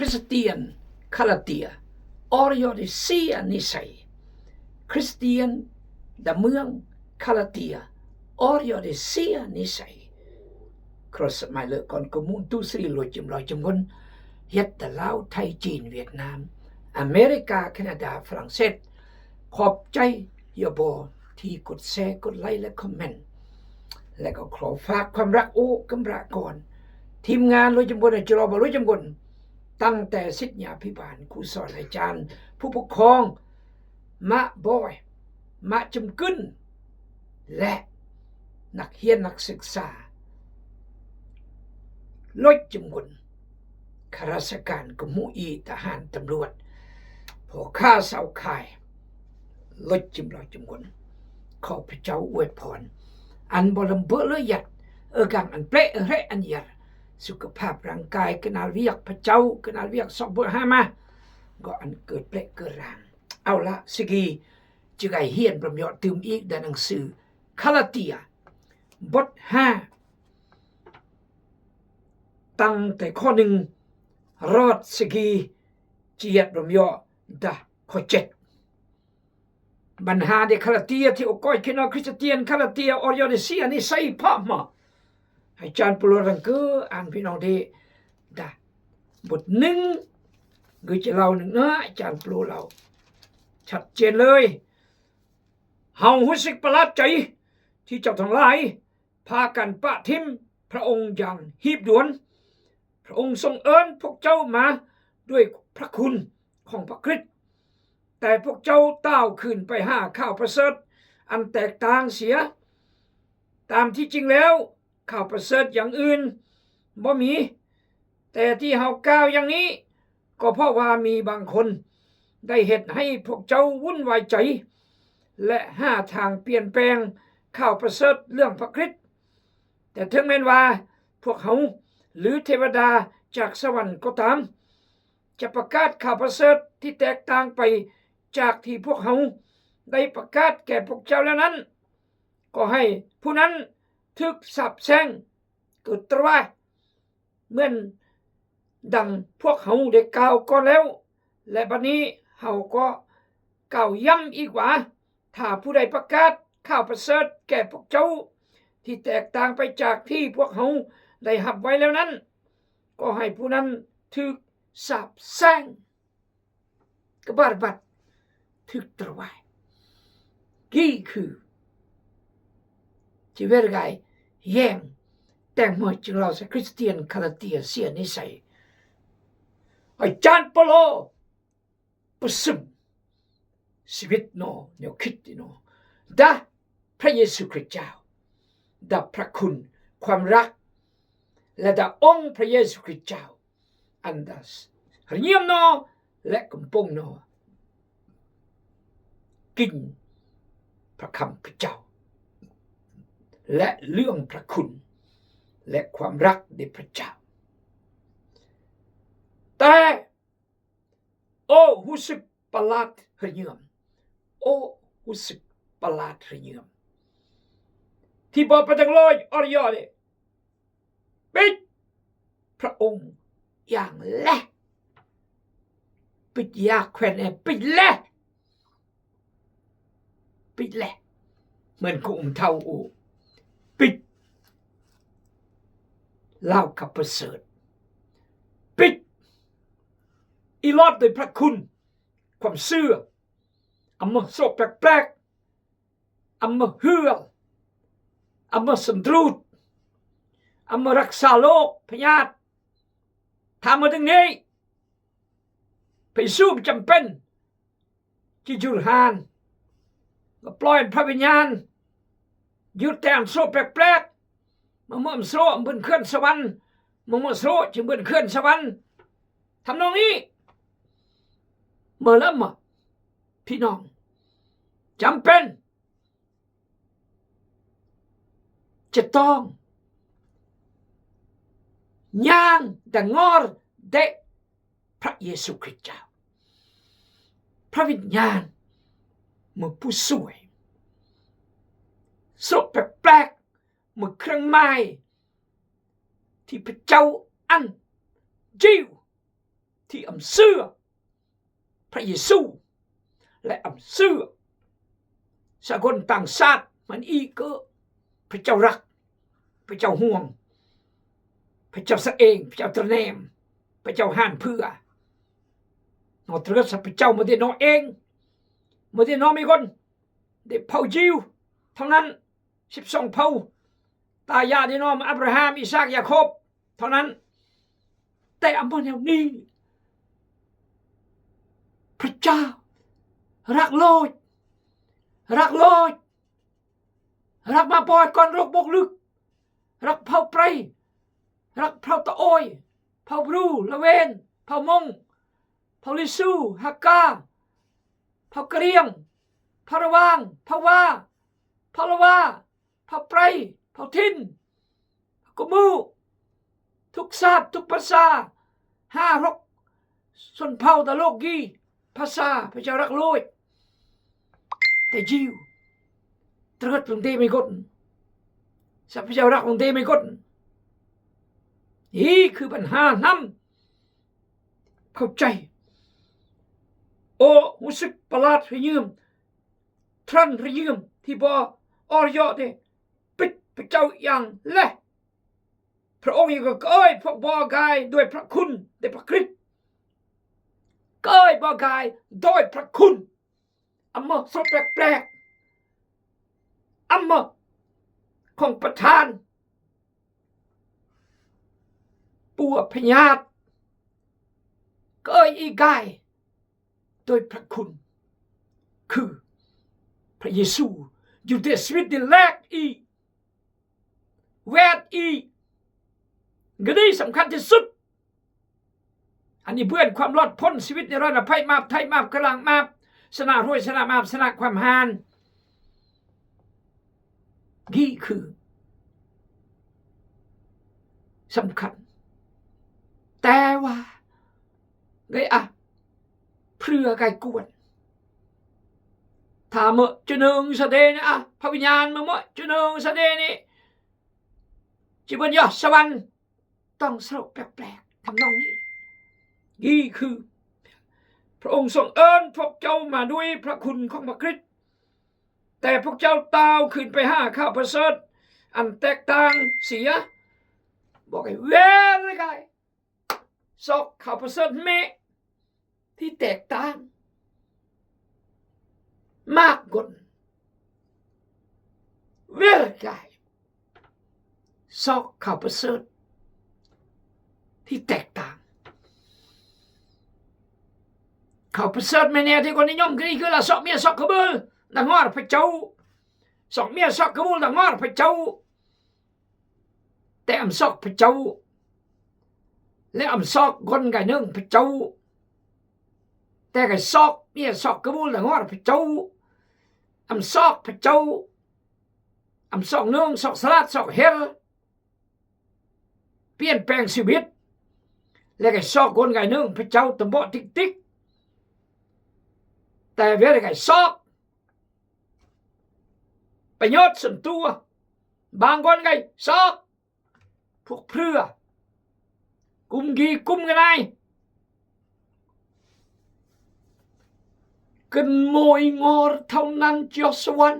ຄຣິສຕຽນຄາລາເຕຍ ອອກຢ່າໄດ້ເສຍນິໄສ. ຄຣິສຕຽນດາເມືອງຄາລາເຕຍ ອອກຢ່າໄດ້ເສຍນິໄສ. ໂຄຣສມາຍເລີກອນກະມູນ ຕູສຣີ ໂລຈິມ ລອຍຈິມກຸນ ເຮັດແຕ່ລາວ ໄທ ຈີນ ຫວຽດນາມ ອາເມລິກາ ແຄນາດາ ຝຣັ່ງເສດ. ຂອບໃຈ ຢ່າບໍ່ ທີ່ກົດແຊ ກົດໄລ ແລະ ຄອມເມັນ ແລະ ກໍຂໍຝາກຄວາມຮັກໂອ້ກຳລະກອນ ທີມງານໂລຈິມກຸນ ຈະລໍບໍ່ໂລຈິມກຸນ ຕັ້ງແຕ່ສິດຍາພິບານ, ຄູສອນອາຈານ, ຜູ້ປົກຄອງ, ມະບອຍ, ມະຈຳກຶນ ແລະ ນັກຮຽນນັກສຶກສາ ໂລຈິມກຸນ ຂ້າລາຊະການ ກຳມະອີ ທະຫານ ຕຳຫຼວດ ພໍ່ຄ້າຊາວຂາຍ ໂລຈິມ ໂລຈິມກຸນ ຂໍພະເຈົ້າອວຍພອນ ອັນບໍ່ລຳເບີເລີຍຍັດ ເອີກັງອັນເປະເຮະອັນຍັດ ສຸຂະພາບຮ່າງກາຍ ກະນາວຽກພະເຈົ້າ ກະນາວຽກຊອກເບີຫາມາ ກໍອັນເກີດເປະເກີດຮ່າງ. ເອົາລະ ສະກີ ຈະໄດ້ຮຽນບຳເຍາະຕື່ມອີກ ໃນໜັງສືຄາລາເຕຍ ບົດຫ້າ ຕັ້ງແຕ່ຂໍ້ໜຶ່ງ ຮອດ ສະກີ ຈຽດລຳເຍາະດາຂໍ້ເຈັດ. ບັນຫາເດຄາລາເຕຍ ທີ່ໂອກອຍເຂດນ້ອຍຄຣິສຕຽນຄາລາເຕຍ ອອກຢ່າໄດ້ເສຍນິໄສພະມະ. ໃຫ້ຈານໂປໂລລັງເກີອ່ານພີ່ນ້ອງເດ ດາ ບົດໜຶ່ງ ຄືຈະເລົ່າໜຶ່ງນະ ອາຈານໂປໂລເລົ່າ ຊັດເຈນເລີຍ. ເຮົາຮູ້ສຶກປະຫຼາດໃຈ ທີ່ເຈົ້າທັງຫຼາຍ ພາກັນປະຖິ້ມພະອົງຢ່າງຮີບດ່ວນ. ພະອົງຊົງເອີ້ນພວກເຈົ້າມາດ້ວຍພະຄຸນຂອງພະຄຣິດ, ແຕ່ພວກເຈົ້າຕ່າວຄືນໄປຫາຂ່າວປະເສີດອັນແຕກຕ່າງເສຍ. ຕາມທີ່ຈິງແລ້ວ ຂ່າວປະເສີດຢ່າງອື່ນບໍ່ມີ, ແຕ່ທີ່ເຮົາກ່າວຢ່າງນີ້ ກໍເພາະວ່າມີບາງຄົນໄດ້ເຮັດໃຫ້ພວກເຈົ້າວຸ່ນວາຍໃຈ ແລະ ຫາທາງປ່ຽນແປງຂ່າວປະເສີດເລື່ອງພະຄຣິດ. ແຕ່ເຖິງແມ່ນວ່າພວກເຮົາ ຫຼື ເທວະດາຈາກສະຫວັນກໍຕາມ ຈະປະກາດຂ່າວປະເສີດທີ່ແຕກຕ່າງໄປຈາກທີ່ພວກເຮົາໄດ້ປະກາດແກ່ພວກເຈົ້າແລ້ວນັ້ນ, ກໍໃຫ້ຜູ້ນັ້ນຖືກສາບແຊ່ງ ເກີດຕະວາຍ ເໝືອນດັ່ງພວກເຮົາໄດ້ກ່າວກ່ອນແລ້ວ ແລະ ບັດນີ້ເຮົາກໍກ່າວຢ້ຳອີກວ່າ ຖ້າຜູ້ໃດປະກາດຂ່າວປະເສີດແກ່ພວກເຈົ້າທີ່ແຕກຕ່າງໄປຈາກທີ່ພວກເຮົາໄດ້ຮັບໄວ້ແລ້ວນັ້ນ, ກໍໃຫ້ຜູ້ນັ້ນຖືກສາບແຊ່ງ ກະບາດບັດ ຖືກຕະວາຍ. ກີ້ຄື ທີ່ເວລາກາຍແຍງແຕ່ງເມື່ອຈຶ່ງເລົ່າໃສ່ຄຣິສຕຽນຄາລາເຕຍເສຍນິໄສ. ອາຈານໂປໂລປະຊຸມຊີວິດນໍ ແນວຄິດດີນໍ ດາ ພະເຢຊູຄຣິດເຈົ້າ ດາ ພະຄຸນ ຄວາມຮັກ ແລະ ດາອົງພະເຢຊູຄຣິດເຈົ້າ ອັນດາ ຮະເຍີມນໍ ແລະ ກຳປົງນໍ ກິນພະຄຳພະເຈົ້າ ແລະ ເລື່ອງພະຄຸນ ແລະ ຄວາມຮັກໃນພະເຈົ້າ. ແຕ່ ໂອ້ ຮູ້ສຶກປະຫຼາດຮະເຍີມ ໂອ້ ຮູ້ສຶກປະຫຼາດຮະເຍີມ ທີ່ບໍ່ປະຈັງລອຍອອດຢອດເດ ປິດພະອົງຢ່າງແລ ປິດຢາແຂວນແອ ປິດແລ ປິດແລ ເໝືອນຂອງອົງເຖົ້າໂອ ປິດລາວກັບປະເສີດ ປິດອີລອດໂດຍພະຄຸນ ຄວາມເຊື່ອ ອຳມະໂຊກແປກໆ ອຳມະເຮືອລ ອຳມະສັນຕຣູດ ອຳມະຮັກສາໂລກພະຍາດ ຖ້າມາເຖິງນີ້ ພະເຢຊູຈຳເປັນ ທີ່ຢຸດຫານ ກໍປ່ອຍພະວິນຍານ ຢຸດແຕ່ອຳໂຊແປກໆ ມາເມືອອຳໂຊເໝືອນເຂື່ອນສະຫວັນ ມາເມືອໂຊຈຶ່ງເໝືອນເຂື່ອນສະຫວັນ ທຳນອງນີ້ ເມື່ອລະມະ ພີ່ນ້ອງ ຈຳເປັນ ຈະຕ້ອງຍ່າງດັງງອດເດ ພະເຢຊູຄຣິດເຈົ້າ ພະວິນຍານເມືອຜູ້ຊ່ວຍ ໂຊກແປກໆ ເມືອເຄື່ອງໝາຍ ທີ່ພະເຈົ້າອັນຢິວ ທີ່ອຳເຊື່ອພຣະເຢຊູ ແລະ ອຳເຊື່ອສາກົນຕ່າງຊາດ ມັນອີກກໍພຣະເຈົ້າຮັກ, ພຣະເຈົ້າຫ່ວງ, ພຣະເຈົ້າສັກເອງ, ພຣະເຈົ້າຕະແໜມ, ພຣະເຈົ້າຫານເຜື່ອ. ເນາະ ຕະເກີດສັບພະເຈົ້າມາແຕ່ເນາະເອງ, ມາແຕ່ເນາະມີຄົນ ເດັກເຜົ່າຢິວເທົ່ານັ້ນ ສິບສອງເຜົ່າ, ຕາຍາຍແຕ່ເນາະ ມາ ອາບຣາຮາມ, ອີສາກ, ຢາໂຄບ ເທົ່ານັ້ນ. ແຕ່ອຳມາແນວນີ້ ພຣະເຈົ້າຮັກໂລດ, ຮັກໂລດ, ຮັກມາປ່ອຍກ່ອນໂລກບົກລຶກ, ຮັກເຜົ່າໄປຣ, ຮັກເຜົ່າຕະໂອຍ, ເຜົ່າບຣູ, ລາເວນ, ເຜົ່າມົ້ງ, ເຜົ່າລິຊູ, ຮາກາ, ເຜົ່າກະຣຽງ, ເຜົ່າລະຫວ່າງ, ເຜົ່າວາ, ເຜົ່າລະວາ, ເຜົ່າໄປຣ, ເຜົ່າຖິ່ນ, ເຜົ່າກະມູ, ທຸກຊາດ ທຸກພາສາ, ຫ້າຫົກຊົນເຜົ່າໃນໂລກນີ້, ພາສາພຣະເຈົ້າຮັກໂລດ. ແຕ່ຢິວຕະເກີດລົງເດໄມກົນ, ສັບພະເຈົ້າຮັກລົງເດໄມກົນ. ນີ້ຄືບັນຫານຳ ເຂົ້າໃຈ. ໂອ້ ຮູ້ສຶກປະຫຼາດພະເຍີມ, ທຣານພະເຍີມ ທີ່ບໍ່ອໍລະຍໍເດ ປິດພະເຈົ້າຢ່າງແລ. ພຣະອົງຍັງກໍເກີຍພວກບໍ່ອາກາຍດ້ວຍພຣະຄຸນ ແລະ ພຣະຄຣິດ, ເກີຍບໍ່ອາກາຍດ້ວຍພຣະຄຸນ. ອຳມາສະແປກໆ ອຳມາຂອງປະທານ ປົວພະຍາດ ເກີຍອີກາຍ ໂດຍພຣະຄຸນ ຄືພຣະເຢຊູ ຢູ່ໃນຊີວິດນີ້ແລກອີກ ແວດອີກ. ກະນີ້ສຳຄັນທີ່ສຸດ. ອັນນີ້ເພື່ອຄວາມລອດພົ້ນຊີວິດນິລັນດະໄພ, ມາບໄທ, ມາບກະລາງ, ມາບຊະນະໂຮຍ, ຊະນະມາບ, ຊະນະຄວາມຫານ. ນີ້ຄືສຳຄັນ. ແຕ່ວ່າ ໄດ້ອະ ເພື່ອໄກກວນ ຖ້າເມາະຈຸໜຶ່ງສະເດນີ້ ອະ ພະວິນຍານມາເມາະຈຸໜຶ່ງສະເດນີ້ ຈິເບິ່ນຢາສະຫວັນ ຕ້ອງສະແປກໆ ທຳນອງນີ້. ນີ້ຄືພຣະອົງຊົງເອີ້ນພວກເຈົ້າມາດ້ວຍພຣະຄຸນຂອງພຣະຄຣິດ, ແຕ່ພວກເຈົ້າຕ່າວຄືນໄປຫາຂ່າວປະເສີດອັນແຕກຕ່າງເສຍ. ບອກໃຫ້ເວນກາຍ ຊອກຂ່າວປະເສີດແມ້ ທີ່ແຕກຕ່າງ ມາກກວ່າເວລາກາຍ ຊອກຂ່າວປະເສີດທີ່ແຕກຕ່າງ. ຂ່າວປະເສີດແມ່ນແນວທີ່ຄົນນິຍົມຄື ຄືລະຊອກເມຍຊອກຂະເບີລ ລະງອດພະເຈົ້າ, ຊອກເມຍຊອກຂະເບີລ ລະງອດພະເຈົ້າ. ແຕ່ອຳຊອກພະເຈົ້າ ແລະ ອຳຊອກກົນໄກເນີງພະເຈົ້າ, ແຕ່ໄກຊອກເມຍຊອກຂະເບີລ ລະງອດພະເຈົ້າ, ອຳຊອກພະເຈົ້າ, ອຳຊອກເນີງ ຊອກສະຫຼາດ ຊອກເຮລ ປ່ຽນແປງຊີວິດ ແລະ ໄກຊອກກົນໄກເນີງພະເຈົ້າຕະເບາະຕິກໆ, ແຕ່ເວລາໄກຊອກ ປະໂຫຍດສ່ວນຕົວ, ບາງຄົນກໍຊອກພວກເພື່ອກຸມກີກຸມກະນາຍ. ກະໂມຍງໍເທົ່ານັ້ນ ຈຽວສະຫວັນ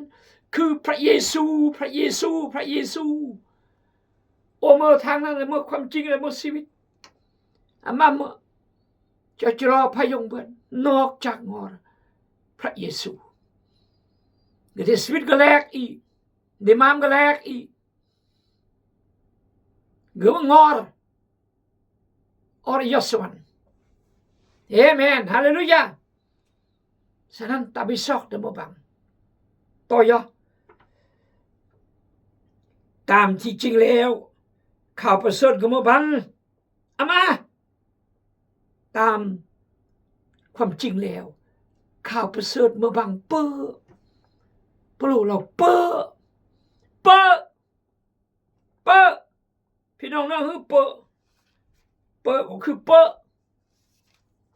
ຄືພຣະເຢຊູ, ພຣະເຢຊູ, ພຣະເຢຊູ. ໂອ ເມື່ອທາງນັ້ນ ແລະ ເມື່ອຄວາມຈິງ ແລະ ເມື່ອຊີວິດ ອາມາ ເມື່ອຈະ ຈະລໍພະຍົງເບິ່ນ ນອກຈາກງໍພຣະເຢຊູ ກະໄດ້ຊີວິດກະແລກອີກ ໄດ້ມາມກະແລກອີກ ກະວ່າງໍ ອໍ ຢາສະຫວັນ. ເອເມນ ຮາເລລູຢາ. ສະນັ້ນ ຕາມທີ່ຊອກ ຕາມບໍ່ບັງ ຕໍ່ຢາ ຕາມທີ່ຈິງແລ້ວ ຂ່າວປະເສີດກະບໍ່ບັງ ອາມາ ຕາມຄວາມຈິງແລ້ວ ຂ່າວປະເສີດເມື່ອບາງເປີ ໂປໂລລາວເປີ ເປີ ເປີ ພີ່ນ້ອງນອກຄືເປີ ເປີກໍຄືເປີ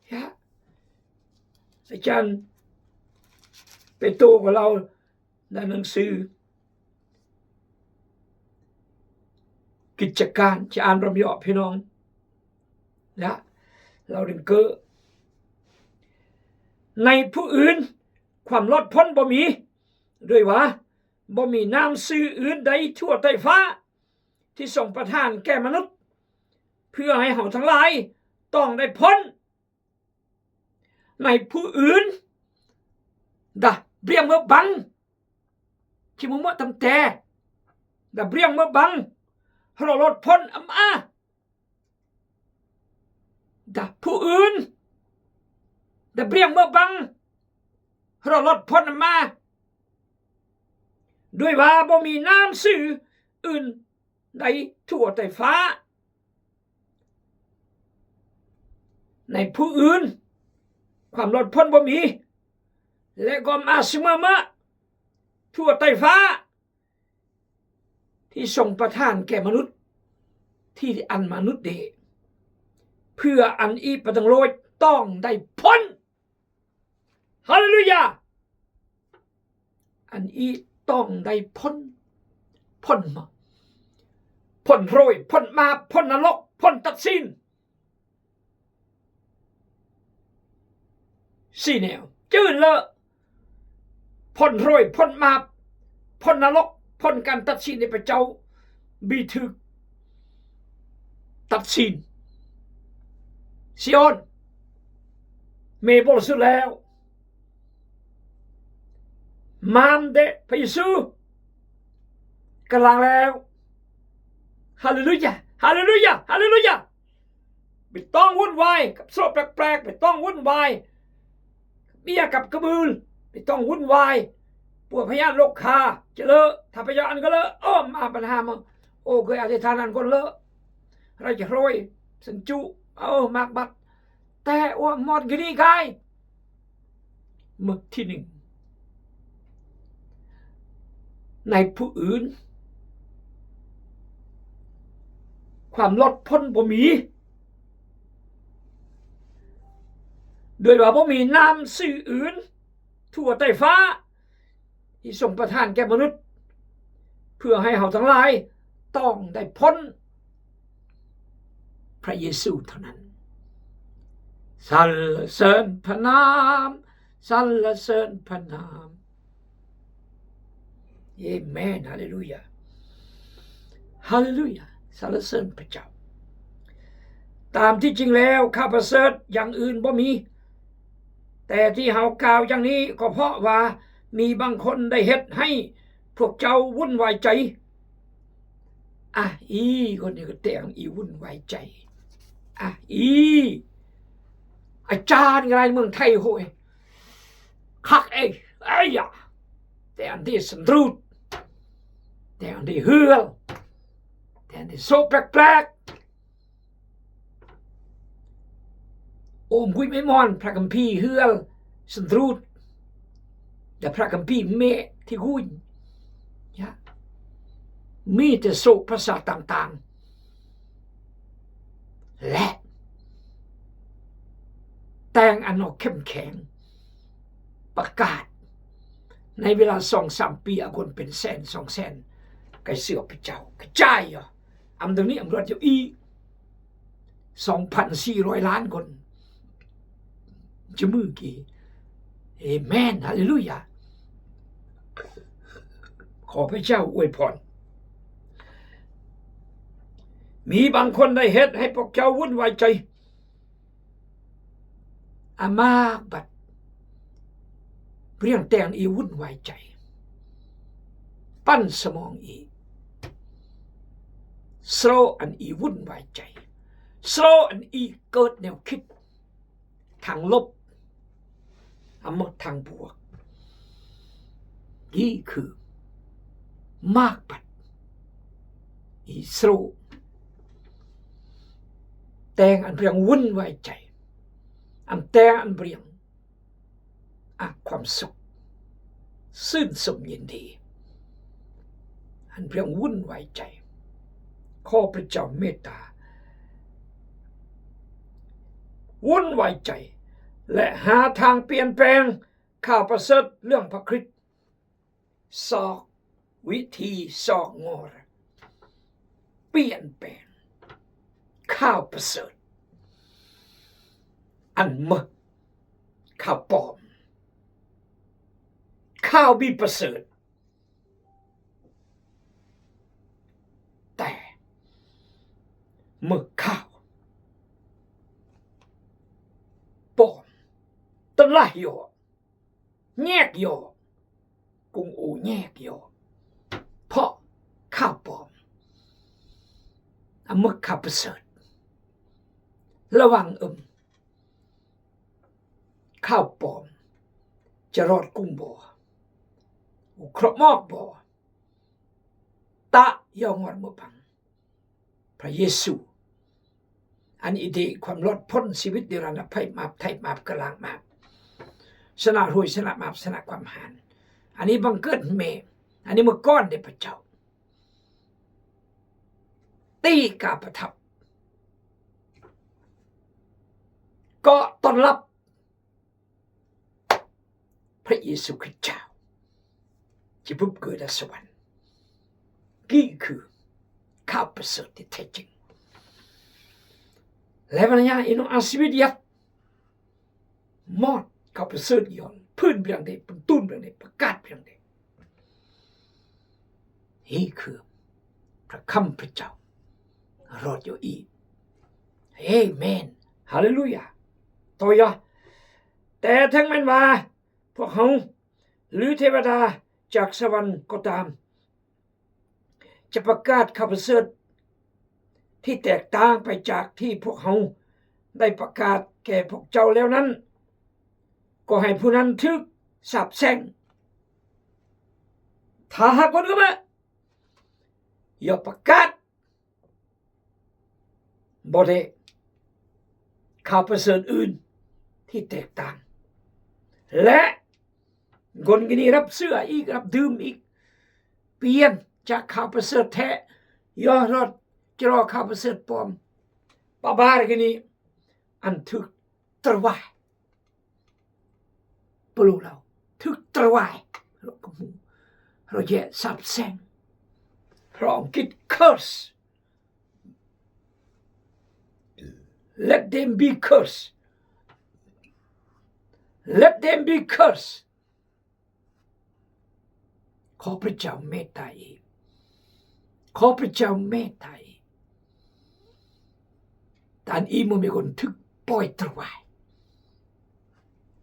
ອາຈານເປໂຕກໍເລົ່າໃນໜັງສື ກິດຈະການ ຈະອ່ານລຳເຍາະພີ່ນ້ອງນະ ລາວດຶງເກີ້ ໃນຜູ້ອື່ນຄວາມລອດພົ້ນບໍ່ມີ ດ້ວຍວ່າບໍ່ມີນາມຊື່ອື່ນໃດທົ່ວໃຕ້ຟ້າ ທີ່ຊົງປະທານແກ່ມະນຸດ ເພື່ອໃຫ້ເຮົາທັງຫຼາຍຕ້ອງໄດ້ພົ້ນ. ໃນຜູ້ອື່ນ ດະບຽງເມີບັງ ທີ່ມະເມີຕຳແຕ ດະບຽງເມີບັງ ເຮົາລອດພົ້ນອຳອາ ດະຜູ້ອື່ນ ດະບຽງເມີບັງ ເຮົາລອດພົ້ນອຳອາ ດ້ວຍວ່າບໍ່ມີນາມຊື່ອື່ນໃດທົ່ວໃຕ້ຟ້າ ໃນຜູ້ອື່ນຄວາມລອດພົ້ນບໍ່ມີ ແລະ ກໍມາສະເໝີເມື່ອທົ່ວໃຕ້ຟ້າ ທີ່ຊົງປະທານແກ່ມະນຸດ ທີ່ອັນມະນຸດເດ ເພື່ອອັນອີປະຕັງໂລຍຕ້ອງໄດ້ພົ້ນ. ຮາເລລູຢາ! ອັນອີຕ້ອງໄດ້ພົ້ນ ພົ້ນມາ ພົ້ນໂຮຍ ພົ້ນມາບ ພົ້ນນະລົກ ພົ້ນຕັດສິນ ສີ່ແນວ ຈືນເລີ ພົ້ນໂຮຍ ພົ້ນມາບ ພົ້ນນະລົກ ພົ້ນການຕັດສິນ ໃຫ້ພະເຈົ້າ ບີຖືກຕັດສິນ. ຊີອອນ ເມບໍລິສຸດແລ້ວ ມາມເດ ພະເຢຊູກຳລັງແລ້ວ. ຮາເລລູຢາ ຮາເລລູຢາ ຮາເລລູຢາ! ບໍ່ຕ້ອງວຸ່ນວາຍກັບໂຊແປກໆ ບໍ່ຕ້ອງວຸ່ນວາຍກັບເບ້ຍກັບກະບືນ ບໍ່ຕ້ອງວຸ່ນວາຍ ປົວພະຍາດໂລກຄາ ຈະເລີ ຖ້າພະເຈົ້າອັນກໍເລີ ໂອ້ ມາບັນຫາມາ ໂອ້ ເຄີຍອະທິຖານອັນກໍເລີ ໄລຈະໂຮຍ ສັນຈຸ ເອົາ ມາກບັດ ແຕ່ ໂອ້ ມອດກິນີກາຍ ມື້ທີໜຶ່ງ ໃນຜູ້ອື່ນ ຄວາມລອດພົ້ນບໍ່ມີ ໂດຍວ່າບໍ່ມີນາມຊື່ອື່ນທົ່ວໃຕ້ຟ້າ ທີ່ຊົງປະທານແກ່ມະນຸດ ເພື່ອໃຫ້ເຮົາທັງຫຼາຍຕ້ອງໄດ້ພົ້ນ ພະເຢຊູເທົ່ານັ້ນ. ສັນລະເສີນພະນາມ ສັນລະເສີນພະນາມ. ເອເມນ. ຮາເລລູຢາ ຮາເລລູຢາ ສັນລະເສີນພະເຈົ້າ. ຕາມທີ່ຈິງແລ້ວ ຂ່າວປະເສີດຢ່າງອື່ນບໍ່ມີ, ແຕ່ທີ່ເຮົາກ່າວຢ່າງນີ້ ກໍເພາະວ່າມີບາງຄົນໄດ້ເຮັດໃຫ້ພວກເຈົ້າວຸ່ນວາຍໃຈ. ອາ ອີ ຄົນນີ້ກໍແຕ່ງອີວຸ່ນວາຍໃຈ. ອາ ອີ ອາຈານກໍໄດ້ເມືອງໄທໂຫຍ ຄັກເອ ໄອ້ຢາ ແຕ່ອັນທີ່ສັນຮູດ ແຕ່ອັນທີ່ເຮືອລ ແຕ່ອັນທີ່ໂຊແປກໆ ໂອ້ມ ກຸຍໄມ້ມ່ອນ ພະຄຳພີເຮືອລ ສັນຮູດ ແລະ ພະຄຳພີເມທີ່ກຸຍ ຍະ ມີແຕ່ໂຊພາສາຕ່າງໆ ແລະ ແຕ່ງອັນເອົາເຂັ້ມແຂງ ປະກາດ ໃນເວລາສອງສາມປີ ເອົາຄົນເປັນແສນສອງແສນ ກໍເຊື່ອພະເຈົ້າ ກະຈາຍຢູ່ ອຳເທື່ອນີ້ອຳລວດຢູ່ອີກ ສອງພັນສີ່ຮ້ອຍລ້ານຄົນ ຈະມື້ກີ້. ເອເມນ. ຮາເລລູຢາ. ຂໍພະເຈົ້າອວຍພອນ. ມີບາງຄົນໄດ້ເຮັດໃຫ້ພວກເຈົ້າວຸ່ນວາຍໃຈ. ອາມາກບັດ ເລື່ອງແຕ່ງອີວຸ່ນວາຍໃຈ ປັ່ນສະໝອງອີ ໂຊອັນອີວຸ່ນວາຍໃຈ ໂຊອັນອີເກີດແນວຄິດທາງລົບ ອາມາທາງບວກ ນີ້ຄື ມາກບັດ ອີໂຊ ແຕ່ງອັນເລື່ອງວຸ່ນວາຍໃຈ ອັນແຕ່ງອັນເລື່ອງ ອາ ຄວາມສຸກ ຊື່ນຊົມຍິນດີ ອັນເລື່ອງວຸ່ນວາຍໃຈ ຂໍພະເຈົ້າເມດຕາ ວຸ່ນວາຍໃຈ ແລະ ຫາທາງປ່ຽນແປງ ຂ່າວປະເສີດເລື່ອງພະຄຣິດ ຊອກວິທີຊອກງົວ ປ່ຽນແປງ ຂ່າວປະເສີດ ອັນເໝິກຂ່າວປອມ, ຂ່າວບີປະເສີດ, ແຕ່ເໝິກຂ່າວປອມ ຕະຫຼາຍຫຍໍ້ ແຍກຫຍໍ້, ກຸງໂອແຍກຫຍໍ້ ເພາະຂ່າວປອມ. ອາ ເໝິກຂ່າວປະເສີດ, ລະວັງເອີ່ມ, ຂ່າວປອມຈະລອດກຸງບໍ່, ອຸເຄາະໝອກບໍ່, ຕະຫຍໍ້ງອດເໝີພັງ. ພະເຢຊູ ອັນອີເດຄວາມລອດພົ້ນຊີວິດນິລັນດະໄພມາບ ໄຖ່ມາບ ກະລາງມາບ ຊະນະໂຮຍ ຊະນະມາບ ຊະນະຄວາມຫານ. ອັນນີ້ບັງເກີດແມ່, ອັນນີ້ເມື່ອກ່ອນເດພະເຈົ້າ. ຕີກາປະທັບ ເກາະຕ້ອນຮັບ ພະເຢຊູຄຣິດເຈົ້າ ຈະບຸບເກີດໃນສະຫວັນ. ນີ້ຄືຂ່າວປະເສີດທີ່ແທ້ຈິງ. ແລະ ບັນຍາອີໂນອາຊີວິດຍັດມອດຂ່າວປະເສີດຍ້ອນ ພື້ນເປັນຫຍັງເດ ປຸນຕູນເປັນຫຍັງເດ ປະກາດເປັນຫຍັງເດ. ນີ້ຄືພະຄຳພະເຈົ້າ ລອດຢູ່ອີກ. ເອເມນ. ຮາເລລູຢາ. ຕໍ່ຢາ. ແຕ່ເຖິງແມ່ນວ່າພວກເຮົາ ຫຼື ເທວະດາຈາກສະຫວັນກໍຕາມ ຈະປະກາດຂ່າວປະເສີດທີ່ແຕກຕ່າງໄປຈາກທີ່ພວກເຮົາໄດ້ປະກາດແກ່ພວກເຈົ້າແລ້ວນັ້ນ, ກໍໃຫ້ຜູ້ນັ້ນຖືກສາບແຊ່ງ. ຖ້າຫາກຄົນກໍມາ ຢ່າປະກາດ ບໍ່ໄດ້ຂ່າວປະເສີດອື່ນທີ່ແຕກຕ່າງ ແລະ ຄົນກໍນີ້ຮັບເຊື່ອອີກ ຮັບດື່ມອີກ ປ່ຽນຈາກຂ່າວປະເສີດແທ້ ຢ່າລອດຈະລໍຂ່າວປະເສີດປອມ. ປະບາດກໍນີ້ ອັນຖືກ ຕະວາຍ ປະໂລລາວ ຖືກຕະວາຍ ເຮົາກໍຮູ້ ເຮົາແຍກສາບແຊ່ງ ພາສາອັງກິດ curse. Let them be cursed. Let them be cursed. ຂໍພະເຈົ້າເມດຕາອີກ. ຂໍພະເຈົ້າເມດຕາອີກ. ຕານອີ່ບໍ່ມີຄົນຖືກປ່ອຍຕະວາຍ.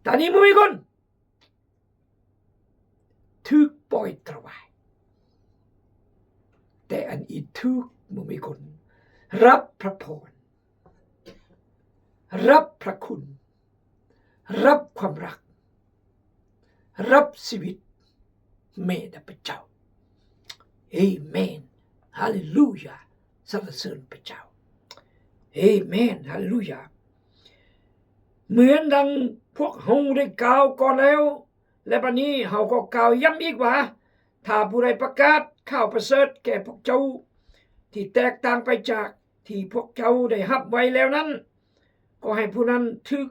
ຕານອີ່ບໍ່ມີຄົນຖືກປ່ອຍຕະວາຍ. ແຕ່ອັນອີ່ຖືກບໍ່ມີຄົນ ຮັບພະພອນ ຮັບພະຄຸນ ຮັບຄວາມຮັກ ຮັບຊີວິດ ແມ່ນພະເຈົ້າ. ເອເມນ. ຮາເລລູຢາ. ສັນລະເສີນພະເຈົ້າ. ເອເມນ. ຮາເລລູຢາ. ເໝືອນດັ່ງພວກເຮົາໄດ້ກ່າວກ່ອນແລ້ວ ແລະ ບັດນີ້ເຮົາກໍກ່າວຢ້ຳອີກວ່າ ຖ້າຜູ້ໃດປະກາດຂ່າວປະເສີດແກ່ພວກເຈົ້າ ທີ່ແຕກຕ່າງໄປຈາກ ທີ່ພວກເຈົ້າໄດ້ຮັບໄວ້ແລ້ວນັ້ນ, ກໍໃຫ້ຜູ້ນັ້ນຖືກ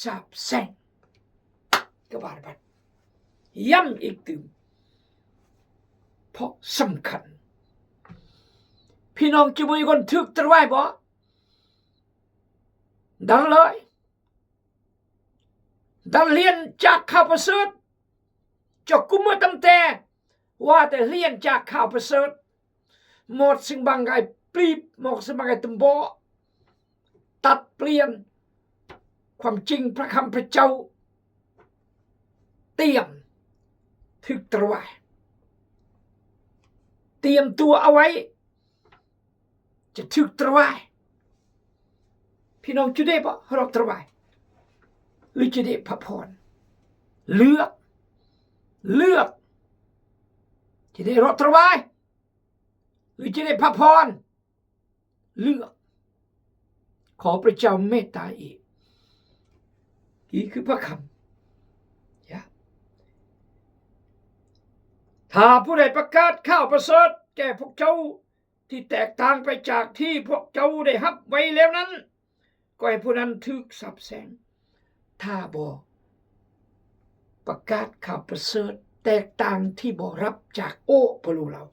ສາບແຊ່ງ. ກະບາດບັດ ຢ້ຳອີກຕື່ມ ເພາະສຳຄັນ. ພີ່ນ້ອງຈະບໍ່ມີຄົນຖືກຕະວາຍບໍ່? ດັງເລີຍ. ດັງຮຽນຈາກຂ່າວປະເສີດ. ເຈົ້າກຸມມາຕຳແຕ່ ວ່າແຕ່ຮຽນຈາກຂ່າວປະເສີດ. ໝົດສິ່ງບາງກາຍປລີບ ໝົດສິ່ງບາງກາຍຕຳບໍ ຕັດປ່ຽນຄວາມຈິງພະຄຳພະເຈົ້າ. ຕຽມຖືກຕະວາຍ. ຕຽມຕົວເອົາໄວ້ ຈະຖືກຕະວາຍ. ພີ່ນ້ອງຈະໄດ້ບໍ່ ເຮົາຕະວາຍ ຫຼື ຈະໄດ້ພະພອນ? ເລືອກ ເລືອກ ຈະໄດ້ເຮົາຕະວາຍ ຫຼື ຈະໄດ້ພະພອນ? ເລືອກ. ຂໍພະເຈົ້າເມດຕາອີກ. ນີ້ຄືພະຄຳ. ຢ່າ ຖ້າຜູ້ໃດປະກາດຂ່າວປະເສີດແກ່ພວກເຈົ້າ ທີ່ແຕກຕ່າງໄປຈາກທີ່ພວກເຈົ້າໄດ້ຮັບໄວ້ແລ້ວນັ້ນ, ກໍໃຫ້ຜູ້ນັ້ນຖືກສາບແຊ່ງ. ຖ້າບໍ່ປະກາດຂ່າວປະເສີດແຕກຕ່າງທີ່ບໍ່ຮັບຈາກໂອປະໂລລາວ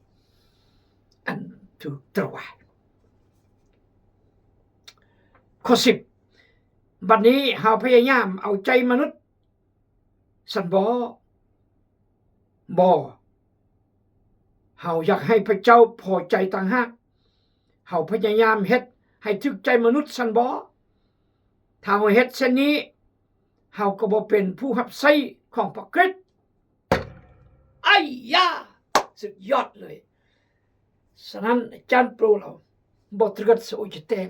ອັນຖືກຕະວາຍ. ຂໍ້ສິບ. ບັດນີ້ເຮົາພະຍາຍາມເອົາໃຈມະນຸດຊັ້ນບໍ? ບໍ່. ເຮົາຢາກໃຫ້ພະເຈົ້າພໍໃຈຕ່າງຫາກ. ເຮົາພະຍາຍາມເຮັດໃຫ້ຖືກໃຈມະນຸດຊັ້ນບໍ? ຖ້າເຮົາເຮັດເຊັ່ນນີ້, ເຮົາກໍບໍ່ເປັນຜູ້ຮັບໃຊ້ຂອງພະຄຣິດ. ໄອ້ຢາ! ສຸດຍອດເລີຍ. ສະນັ້ນອາຈານໂປລາວບໍ່ຕຣຶດ ໂອຈະແຕ່ງ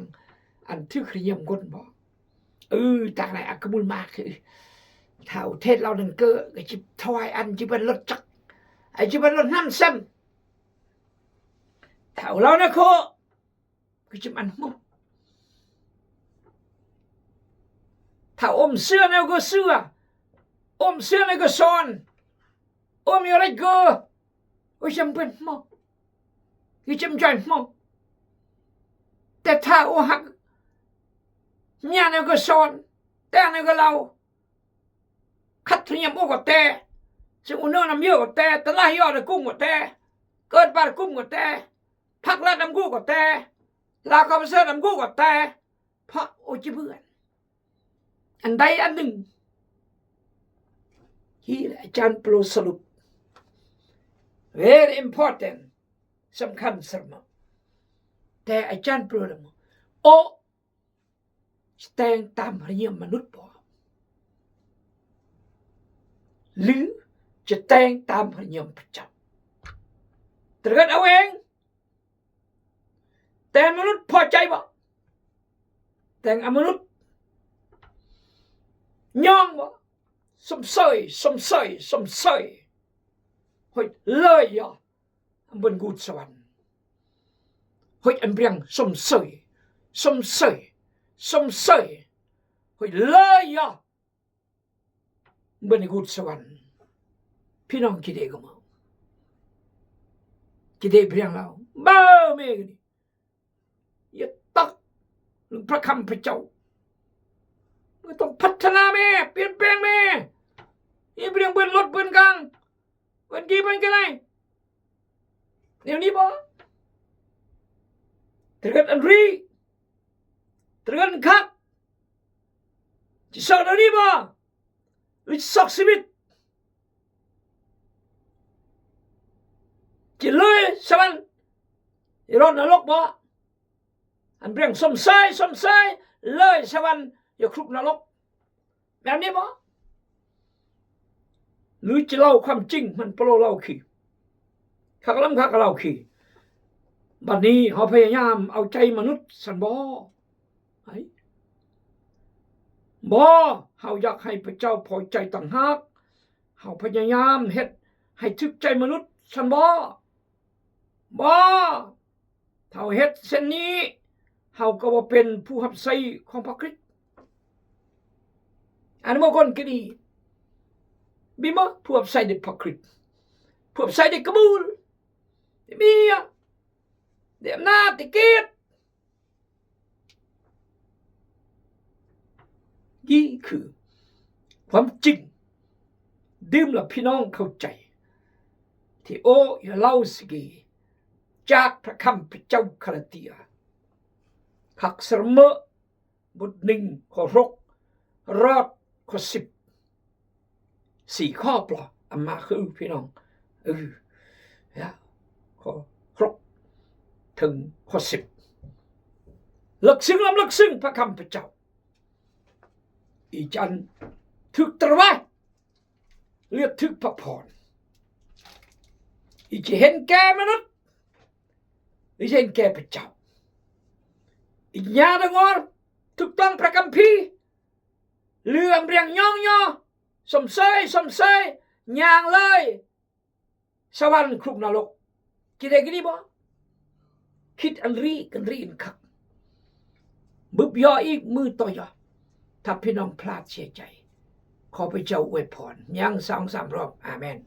ອັນຖືກລະຍຽມກົ້ນບໍ? ເອີ ຕາງໃນອາກະມູນມາຄື ຖ້າເທດລາວນັ້ນເກີ ກໍຈິບຖວາຍອັນຈິບັນລົດຈັກ ອາຈິບັນລົດນ້ຳຊ້ຳ. ຖ້າລາວນະໂຄ ກໍຈິມອັນໂມ ຖ້າອົມເສືອແນວກໍເສືອ ອົມເສືອແນວກໍຊອນ ອົມຢູ່ໄລກໍ ໂອຈຳເປັນໂມ ກໍຈິມຈອຍໂມ. ແຕ່ຖ້າໂອຮັກ ເມຍແນວກໍຊອນ ແຕ່ແນວກໍລາວ ຂັດທະນຽມໂອກໍແຕ່ ຊິອຸເນີນຳເຍອກໍແຕ່ ຕະລາຍຢໍດະກຸ້ງກໍແຕ່ ເກີດບາດກຸ້ງກໍແຕ່ ພັກລັດນຳກູກໍແຕ່ ລາວຄອມເສີດນຳກູກໍແຕ່ ເພາະໂອຈິເບື່ອ ອັນໃດອັນໜຶ່ງ. ທີ່ອາຈານໂປລາວສະຫຼຸບ very important ສຳຄັນສຳລັບ ແຕ່ອາຈານໂປລາວ ໂອ ຈະແຕ່ງຕາມພະລະຍາມມະນຸດບໍ ຫຼື ຈະແຕ່ງຕາມພະລະຍາມພະເຈົ້າ? ຕຣຶດເອົາເອງ. ແຕ່ມະນຸດພໍໃຈບໍ? ແຕ່ງອະມະນຸດຍອງບໍ? ຊົມເຊີຍ ຊົມເຊີຍ ຊົມເຊີຍ ໂອ້ຍ ເລີຍຢາ. ອຳເບິ່ນກູດສະຫວັນ ເຮີ້ຍ ອັນເບຍງ ຊົມເຊີຍ ຊົມເຊີຍ ຊົມເຊີຍ ເຮີ້ຍ ເລີຍຢາ. ເບິ່ງກູດສະຫວັນ ພີ່ນ້ອງກິເດກະເໝີ ກິເດເບຍງລາວ ເບີເມກະນີ້ ຢ່າຕັກເລື່ອງພະຄຳພະເຈົ້າ ມັນຕ້ອງພັດທະນາແມ້ ປ່ຽນແປງແມ້ ຢ່າໄປເລື່ອງເບິ່ນລົດເບິ່ນກາງ ເບິ່ງກີເບິ່ງກະໄລ ແນວນີ້ບໍ? ຕຣຶດອັນຣີ ຕຣຶດອັນຄັກ ຊິຊອກແນວນີ້ບໍ? ຫຼືຊິຊອກຊີວິດ ຊິເລີຍສະຫວັນ ຊິລອດນະລົກບໍ? ອັນເບຍງ ຊົມເຊີຍ ຊົມເຊີຍ ເລີຍສະຫວັນ ຢ່າຄຸກນະລົກ ແບບນີ້ບໍ? ຫຼືຈະເລົ່າຄວາມຈິງ ມັນໂປລາວເລົ່າຄີ ຄັກລຳຄັກເລົ່າຄີ. ບັດນີ້ເຮົາພະຍາຍາມເອົາໃຈມະນຸດຊັ້ນບໍ? ບໍ່ ເຮົາຢາກໃຫ້ພະເຈົ້າພໍໃຈຕ່າງຫາກ. ເຮົາພະຍາຍາມເຮັດໃຫ້ຖືກໃຈມະນຸດຊັ້ນບໍ? ບໍ່. ຖ້າເຮົາເຮັດເຊັ່ນນີ້ ເຮົາກໍບໍ່ເປັນຜູ້ຮັບໃຊ້ຂອງພະຄຣິດ. ອັນບໍ່ຄົນກະດີ ບິມະ ຜູ້ຮັບໃຊ້ໄດ້ພະຄຣິດ ຜູ້ຮັບໃຊ້ໄດ້ກະບູນ ໄດ້ເມຍ ໄດ້ອຳນາດ ໄດ້ກຽດ. ນີ້ຄືຄວາມຈິງ. ດື່ມລະພີ່ນ້ອງເຂົ້າໃຈ ທີໂອ ຍາເລົ່າສະກີ ຈາກພະຄຳພະເຈົ້າກາລາເຕຍ ຄັກສະເໝີ ບົດໜຶ່ງ ຂໍ້ຫົກ ຮອດຂໍ້ສິບ ສີ່ຂໍ້ປະ ອາມາຄືພີ່ນ້ອງ ເອີ ຂໍ້ຫົກເຖິງຂໍ້ສິບ ເລິກເຊິ່ງ ລ້ຳເລິກເຊິ່ງພະຄຳພະເຈົ້າ. ອີຈັນຖືກຕະວາຍ ເລືອດຖືກພະພອນ ອີຈະເຫັນແກ່ມະນຸດ ອີຈະເຫັນແກ່ພະເຈົ້າ ອີຍາດະງອນ ຖືກຕ້ອງພະຄຳພີ ເລື່ອງເບຍງຍອງຍໍ ຊົມເຊີຍ ຊົມເຊີຍ ຍ່າງເລີຍ ສະຫວັນຄຸກນະລົກ. ຈະໄດ້ກະດີບໍ? ຄິດອັນຣີກັນຣີອັນຄັກ ບຶບຍໍອີກມື້ຕໍ່ຍໍ. ຖ້າພີ່ນ້ອງພລາດເສຍໃຈ. ຂໍພະເຈົ້າອວຍພອນ. ຍັງສອງສາມຮອບ. ອາເມນ.